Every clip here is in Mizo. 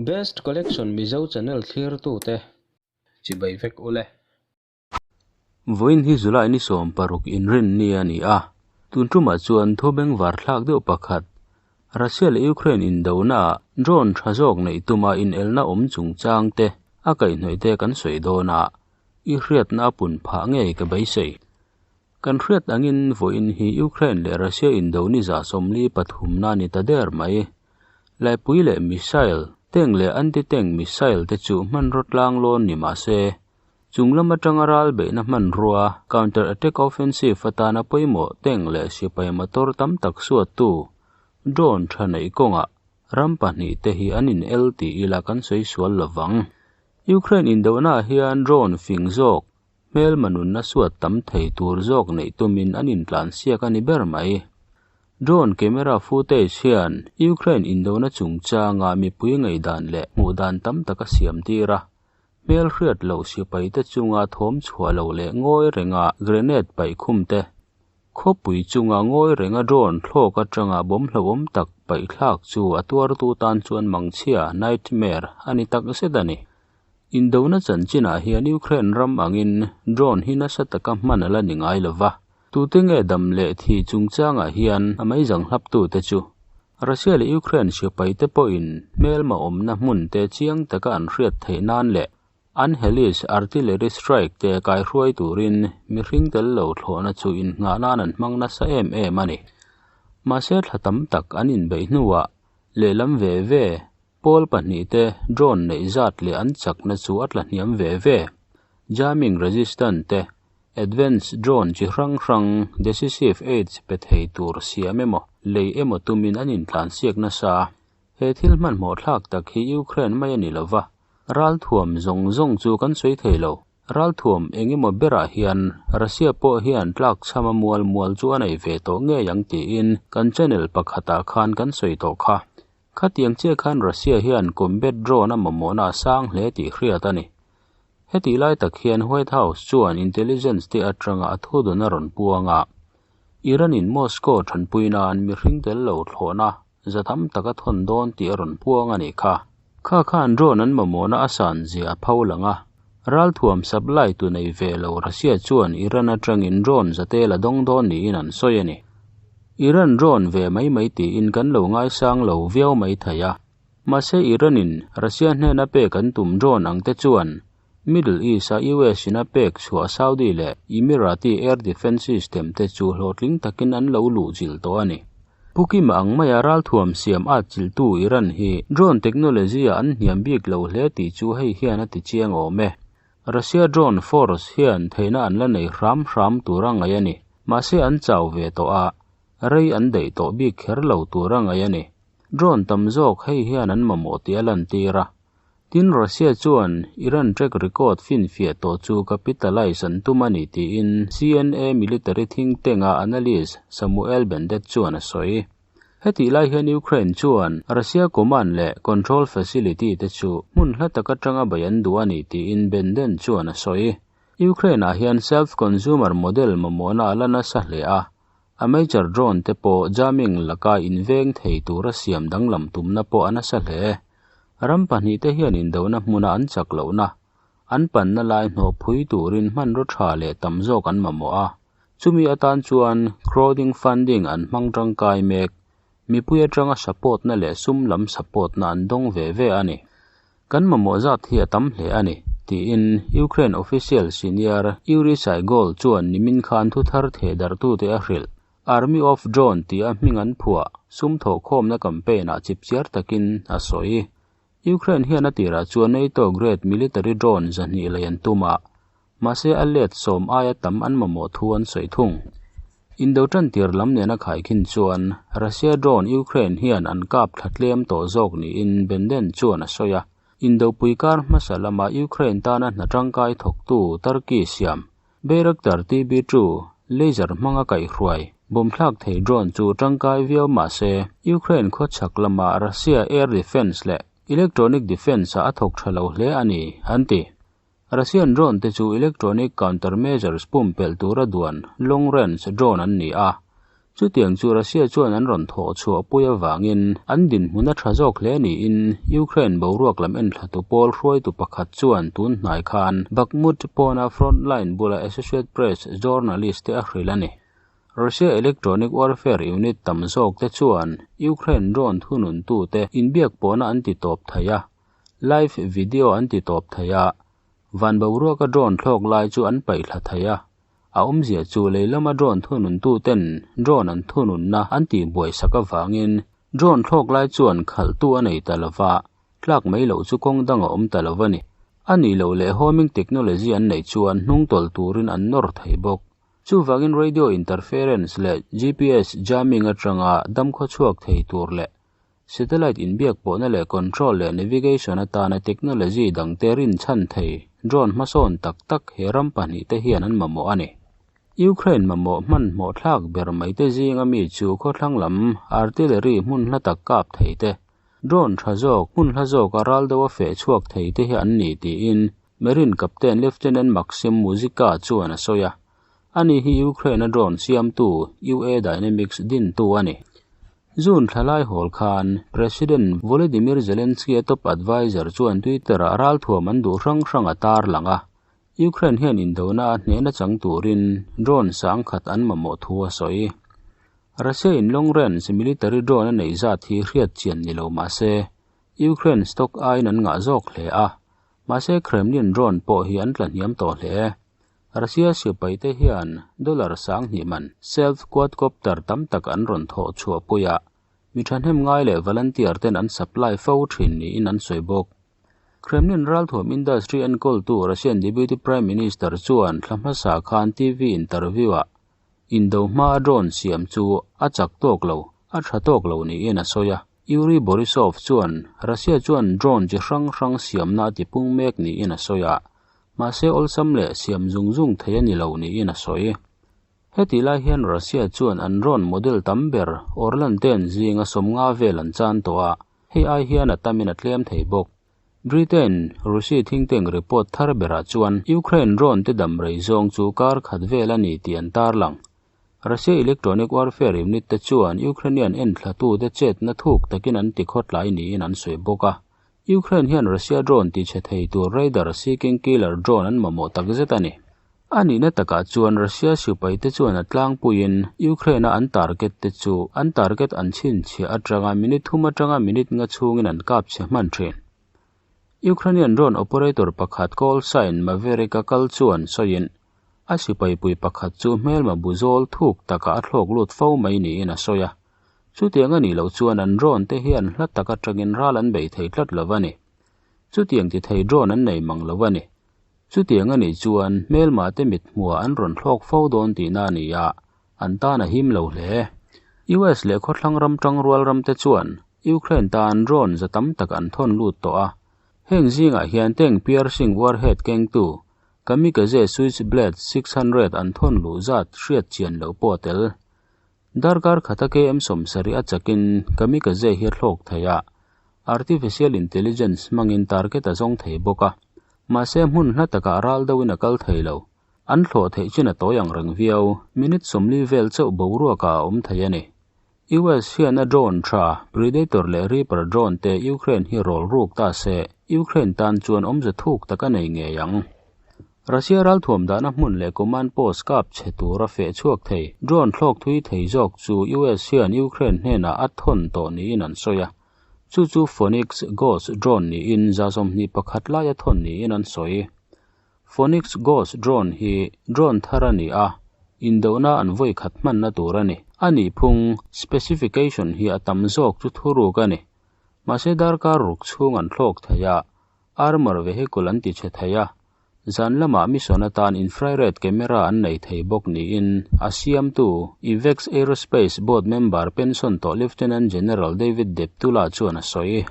Best Collection Mizo channel thlirtute chibai vek ule. Vawiin hi July ni 16 inrinni a ni a, tun tumah chuan thu bengvar thlak deuh pakhat, Russia leh Ukraine indonaah drone tha zawk neih tuma inelna awm chungchang te a kaihhnawih te kan sawi dawn a, i hriatna a pun phah ngei ka beisei. Kan hriat angin vawiin hi Ukraine leh Russia indo ni 43na ni ta der mai. Laipui leh missile, tank leh anti-tank missile te chu hmanraw tlang lawn ni mah se, chung lam atanga ral beihna hmanrua, counter-attack offensive atana pawimawh tank leh sipai motor tam tak suattu, drone tha neih kawngah ram pahnih te hi an in el tih ila kan sawi sual lovang. Ukraine indohnaah hian drone fing zawk, Hmelma nunna suat tam thei tur zawk neih tumin an intlansiak a ni ber mai. Drone camera footage hian Ukraine indona chungchanga mipui ngaihdan leh hmuhdan tam tak a siam tir a. Hmel hriat loh sipaite chunga thawm chhuah loh leh ngawi renga grenade paih khum te, khawpui chunga ngawi renga drone thlawk atanga bawm hlauhawm tak paih thlak chu a tuartu tan chuan mangchhia, nightmare, a ni takzet a ni. Indona chanchinah hian Ukraine ram angin drone hi nasa taka hman a la ni ngai lo va, tute nge dam leh thi chungchangah hian a meizang hlaptute chu Russia leh Ukraine sipaite pawhin hmelma awmna hmunte chiang taka an hriat theih nan leh an helis artillery strike te kaihruai turin mihring tel lo thlawhna chu innghah nan an hmang nasa em em a ni. Mahse thla tam tak an inbeih hnuah lehlam ve ve Pawl pahnihte drone neih zat leh an chakna chu a tla hniam ve ve. Jamming resistant te, advanced drone chi hrang hrang, decisive aids pe thei tur siam emaw, lei emaw tumin an intlansiak nasa. He thil hmanhmawh thlak tak hi Ukraine mai a ni lova, ralthuam zawng zawng chu kan sawi thei lo. Ralthuam eng emaw berah hian Russia pawh hian tlak chham a mual mual chu a nei ve tawh ngei ang tiin kan channel pakhatah khan kan sawi tawh kha. Khatiang chiah khan Russia hian combat drone a mamawhna a sang hle tih hriat a ni. Hetih lai tak hian White House chuan intelligence te atanga a thudawn a rawn puang a, Iran in Moscow thanpui nan mihring tel lo thlawhna za tam tak a thawn dawn tih a rawn puang a nih kha. Kha khan drone an mamawhna a san zia a pho lang a, ralthuam supply tu nei ve lo Russia chuan Iran atangin drone za tel a dawng dawn niin an sawi a ni. Iran drone ve mai mai tiin kan lo ngaisang lo viau mai thei a. Mahse Iran in Russia hnena pek an tum drone ang te chuan Middle East a US in a pek chhuah Saudi leh Emirati air defence system te chu hlawhtling takin an lo luh chilh tawh a ni. Pu Kima ang maia ralthuam siam at chilhtu Iran hi drone technology ah an hniam bik lo hle tih chu hei hian a ti chiang awm e. Russia drone force hian theihna an la nei hram hram tur a ngaih a ni. Mahse an chau ve tawh a, rei an daih tawh bik kher lo tur a ngaih a ni. Drone tam zawk hei hian an mamawh tih a lantir a. Tin, Russia chuan Iran track record finfiah tawh chu capitalise an tum a ni tiin CNA military think tank-a analyst Samuel Bendett chuan a sawi. Hetih lai hian Ukraine chuan Russia command leh control facility te chu hmun hla tak atanga bei an duh a ni tiin Bendett chuan a sawi. Ukraine-ah hian self-consumer model mamawhna a la nasa hle a, a major drone te pawh jamming laka inveng thei tura siam danglam tumna pawh a nasa hle. Ram pahnihte hian indona hmuna an chak lohna, an panna lai hnawh phui turin hmanraw tha leh tam zawk an mamawh a. Chumi atan chuan crowding funding an hmang tangkai mek, mipui atanga support-na leh sum lam support-na an dawng ve ve a ni. Kan mamawh zat hi a tam hle a ni, tiin Ukraine official senior Yuri Saigol chuan nimin khan thuthar thehdarhtute a hrilh. Army of Drone tia hming an phuah sum thawhkhawmna campaign-ah chipchiar takin a sawi. Ukraine hian a tirah chuan NATO grade military drone 200 lei an tum a, mahse a let 10 aia tam an mamawh thu an sawi thung. Indo tantir lam nena khaikhin chuan Russia drone Ukraine hian an kap thla tlem tawh zawk niin Benden chuan a sawi a. Indopui kar hmasa lama Ukraine tana hna tangkai thawktu Turkey siam Bayraktar TB2 laser hmanga kaihhruai bawm thlak thei drone chu tangkai viau mah se Ukraine khawchhak lama Russia air defence leh electronic defence ah a thawk tha lo hle a ni, an ti. Russian drone te chu electronic countermeasures pumpelh tura duan long range drone an ni a. Chutiang chu Russia chuan an rawn thawh chhuah pui avangin an dinhmun a tha zawk hle niin Ukraine boruak lam enthlatu pawl hruaitu pakhat chuan tun hnai khan Bakhmut pawna front line bula Associate Press journalist te a hrilh a ni. Russia electronic warfare unit tam zawk te chuan Ukraine drone thununtute inbiak pawhna an ti tawp thei a, live video an ti tawp thei a, van boruaka drone thlawk lai chu an paihthla thei a. A awmzia chu lei lama drone thununtu ten drone an thununna an tihbuai sak avangin drone thlawk lai chuan khalhtu a nei ta lova, tlak mai loh chu kawng dang a awm ta lo a ni. A nih loh leh homing technology an neih chuan hnung tawlh turin an nawr thei bawk. Chuvangin radio interference leh GPS jamming atanga damkhaw chhuak thei tur leh Satellite inbiak pawhna leh control leh navigation atana technology dangte rinchhan thei drone hmasawn tak tak he ram pahnihte hian an mamawh a ni. Ukraine mamawh hmanhmawh thlak ber maite zinga mi chu khawthlang lam artillery hmun hla tak kap thei te, drone tha zawk hmun hla zawka ral deuha feh chhuak thei te hi an ni tiin Marine Captain Lieutenant Maxim Muzika chuan a sawi a. Ani hi Ukraine-a drone siamtu UA Dynamics dintu a ni. June thla lai hawl khan President Volodymyr Zelensky-a top adviser chuan Twitter-ah ralthuam an duh hrang hrang a tar lang a, Ukraine hian indona a hnehna chang turin drone sangkhat an mamawh thu a sawi. Russia-in long range military drone a neih zat hi hriat chian ni lo mah se, Ukraine stock aiin an ngah zawk hle a, mahse Kremlin drone pawh hi an tla hniam tawh hle. Russia sipaite hian dollar 2000 man self quadcopter tam tak an rawn thawh chhuah pui a, mi thahnem ngai leh volunteer ten an supply fo thin niin an sawi bawk. Kremlin ralthuam industry enkawltu Russian Deputy Prime Minister chuan thla hmasa khan TV interview-ah indo hmaa drone siam chu a chak tawk lo, a tha tawk lo niin a sawi a. Yuri Borisov chuan Russia chuan drone chi hrang hrang siamna a tipung mek niin a sawi a, mahse awlsam leh siam zung zung thei a ni lo niin a sawi. Hetih lai hian Russia chuan an drone model tam ber Orlan ten zinga 50 vel an chan tawh a, hei ai hian a tamin a tlem thei bawk. Britain, Russia think tank report thar berah chuan Ukraine drone te dam rei zawng chu kar khat vel a ni tih an tar lang. Russia electronic warfare unit te chuan Ukrainian enthlatu te chetna thuk takin an ti khawtlai niin an sawi bawk a. Ukraine hian Russia drone ti che thei tur radar seeking killer drone an mamawh tak zet a ni. A nihna takah chuan Russia sipai te chuan a tlangpuiin Ukraine-a an target te chu an target an chhinchhiah atanga minute 3 atanga minute 5 chhungin an kap che hman thin. Ukrainian drone operator pakhat call sign Maverick a kal chuan sawiin a sipai pui pakhat chu hmelma buzawl thuk taka a thlawk lut fo mai niin a sawi a. Chutiang a nih loh chuan an drone te hian hla tak atangin ral an bei thei tlat lo a ni. Chutiang ti thei drone an nei mang lo a ni. Chutiang a nih chuan hmelma te mit hmuah an rawn thlawk fo dawn tihna a ni a, an tan a him lo hle. US leh khawthlang ram tangrual ram te chuan Ukraine tan drone za tam tak an thawn lut tawh a. Heng zingah hian tank piercing warhead kengtu Kamikaze Switchblade 600 an thawn luh zat hriat chian lo pawh a tel. Darkar khata KM 70 a chakin Kamikaze hi a thlawk thei a, artificial intelligence hmangin target a zawng thei bawk a, mahse hmun hla takah ral deuhin a kal thei lo. An thlawh theih chin a tawi ang reng viau, minute 40 vel chauh boruaka a awm thei a ni. US hian a drone tha Predator leh Reaper drone te Ukraine hi rawl ruk ta se, Ukraine tan chuan awmze thuk tak a nei ngei ang. Russia ralthuam dahna hmun leh command post kap che tur a feh chhuak thei drone thlawk thui thei zawk chu US hian Ukraine hnenah a thawn tawh niin an sawi a. Chu chu Phoenix Ghost drone niin 21 lai a thawn niin an sawi. Phoenix Ghost drone hi drone thar a ni a, indona an vawi khat hmanna tur a ni. A nih phung specification hi a tam zawk chu thuruk a ni. Mahse darkar ruk chhung an thlawk thei a, armor vehicle an ti che thei a, zan lamah mission atan infrared camera an nei thei bawk niin a siamtu Evex Aerospace board member pension tawh Lieutenant General David Deptula chuan a sawi.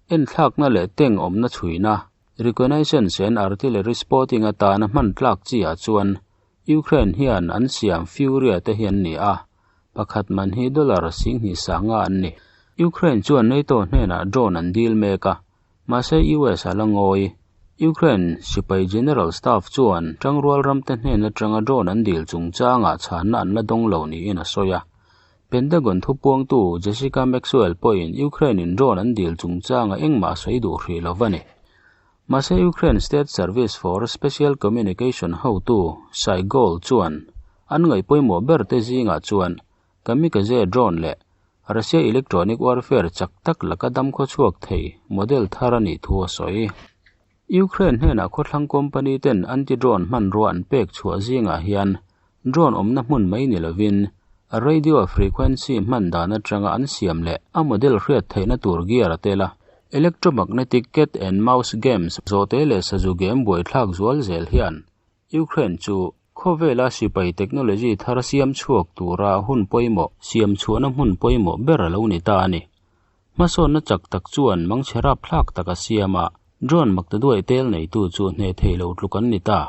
Enthlakna leh tank awmna chhuina reconnaissance and artillery spotting atana hman tlak chi ah chuan Ukraine hian an siam Furia te hi an ni a, pakhat man hi dollar 25,000 an ni. Ukraine chuan NATO hnenah drone an deal mek a, mahse US a la ngawi. Ukraine sipai General Staff chuan tangrual ram te hnen atanga drone an deal chungchangah chhanna an la dawng lo niin a sawi a. Pentagon thupuangtu Jessica Maxwell pawhin Ukraine-in drone an dil chungchanga engmah a sawi duh hrih lo a ni. Mahse Ukraine State Service for Special Communication hotu Saigol chuan an ngaih pawimawh ber te zingah chuan kamikaze drone leh Russia electronic warfare chak tak laka dam khawchhuak thei model thar a nih thu a sawi. Ukraine hnenah khawthlang company ten anti-drone hmanrua an pek chhuah zingah hian drone awmna hmun mai ni lovin a radio frequency hman dan atanga an siam leh a model hriat theihna tur gear a tel a. Electromagnetic cat and mouse games zawhte leh sazu game buaithlak zual zel hian Ukraine chu khawvela sipai technology thar siam chhuak tura hun pawimawh siam chhuahna hmun pawimawh ber a lo ni ta a ni. Hmasawnna chak tak chuan mangchhe rapthlak tak a siam a, drone maktaduai tel neitu chu hneh thei lo tluk an ni ta.